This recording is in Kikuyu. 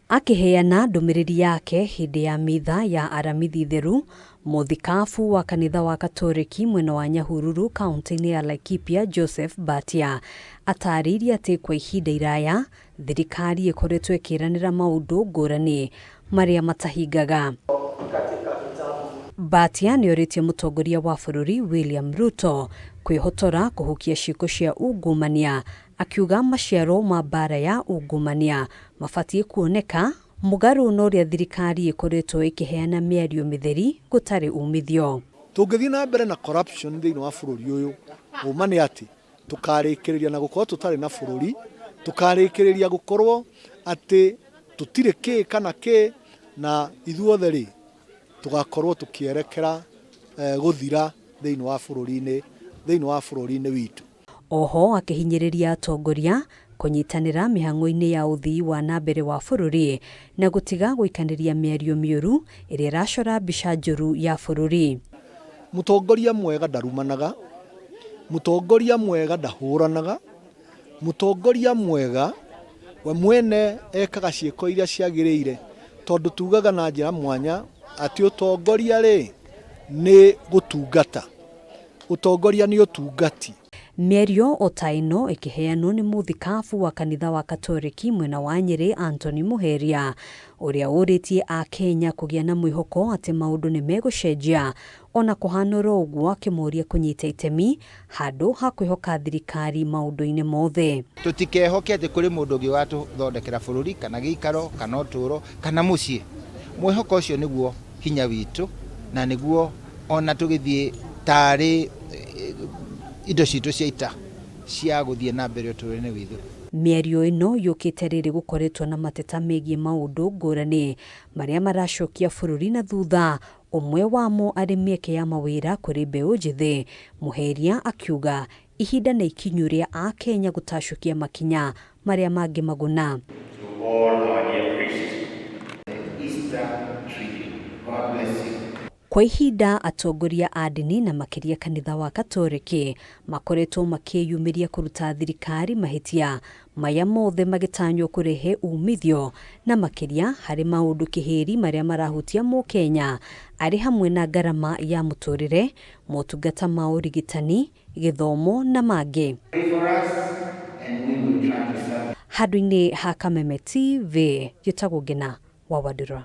Akĩheana ndũmĩrĩri yake hĩndĩ ya mitha ya Aramithi Theru, mũthikabu wa kanitha wa Katoreki mwena wa Nyahururu kaunti-inĩ ya Laikipia Joseph Mbatia atarĩirie atĩ kwa ihinda iraya thirikari ĩkoretwo ĩkĩranĩra maũndũ ngũrani marĩa matahingaga. Mbatia nĩorĩtie mũtongoria wa bũrũri William Ruto kwĩhotora kũhukia ciĩko cia ungumania, akiuga maciaro ma mbara ya ungumania mabatiĩ kuoneka mũgarũ na ũrĩa thirikari ĩkoretwo ĩkĩheana mĩario mĩtheri gũtarĩ umithio. Tũngĩthiĩ na mbere na corruption thĩinĩ wa bũrũri ũyũ, ũma nĩ atĩ tũkarĩkĩrĩria na gũkorwo tũtarĩ na bũrũri, tũkarĩkĩrĩria gũkorwo atĩ tũtirĩ kĩ kana kĩ, na ithuothe rĩ tũgakorwo tũkĩerekera gũthira thĩinĩ wa bũrũri-inĩ thĩinĩ wa bũrũri-inĩ witũ. Oho akĩhinyĩrĩria atongoria kũnyitanĩra mĩhang'o-inĩ ya ũthii wa na mbere wa bũrũri na gũtiga gũikanĩria mĩario mĩũru ĩrĩa ĩracora mbica njũru ya bũrũri. Mũtongoria mwega ndarumanaga, mũtongoria mwega ndahũranaga, mũtongoria mwega we mwene ekaga ciĩko iria ciagĩrĩire, tondũ tugaga na njĩra mwanya atĩ ũtongoria rĩ nĩ gũtungata, ũtongoria nĩ ũtungati. Mĩario o ta ĩno ĩkĩheanwo nĩ mũthikabu wa kanitha wa Katoreki mwena wa Nyĩrĩ Anthony Muheria ũrĩa ũrĩtie Akenya kũgĩa na mwĩhoko atĩ maũndũ nĩ megũcenjia ona kũhana oro ũguo, akĩmoria kũnyita itemi handũ ha kwĩhoka thirikari maũndũ-inĩ mothe. Tũtikehoke atĩ kũrĩ mũndũ ũngĩ ũgatũthondekera bũrũri kana gĩikaro kana ũtũũro kana mũciĩ. Mwĩhoko ũcio nĩguo hinya witũ na nĩguo ona tũgĩthiĩ tarĩ indo citũ cia ita cia gũthiĩ na mbere ũtũũro-inĩ witũ. Mĩario ĩno yũkĩte rĩrĩ gũkoretwo na mateta megiĩ maũndũ ngũrani marĩa maracokia bũrũri na thutha, ũmwe wamo arĩ mĩeke ya mawĩra kũrĩ mbeũ njĩthĩ. Muheria akiuga ihinda nĩ ikinyu rĩa Akenya gũtacũkia makinya marĩa mangĩmaguna. To all our dear priests, the Easter Triduum. God bless you. Kwa ihinda atongoria a ndini na makĩria kanitha wa Katoreki makoretwo makĩyumĩria kũruta thirikari mahĩtia maya mothe magĩtanywo kũrehe umithio na makĩria harĩ maũndũ kĩhĩri marĩa marahutia mũkenya arĩ hamwe na ngarama ya mũtũrĩre, motungata ma ũrigitani, gĩthomo na mangĩ. Pray for us and we will try to serve. Handũ-inĩ ha Kameme TV, njĩtagwo Ngina wa Wandura.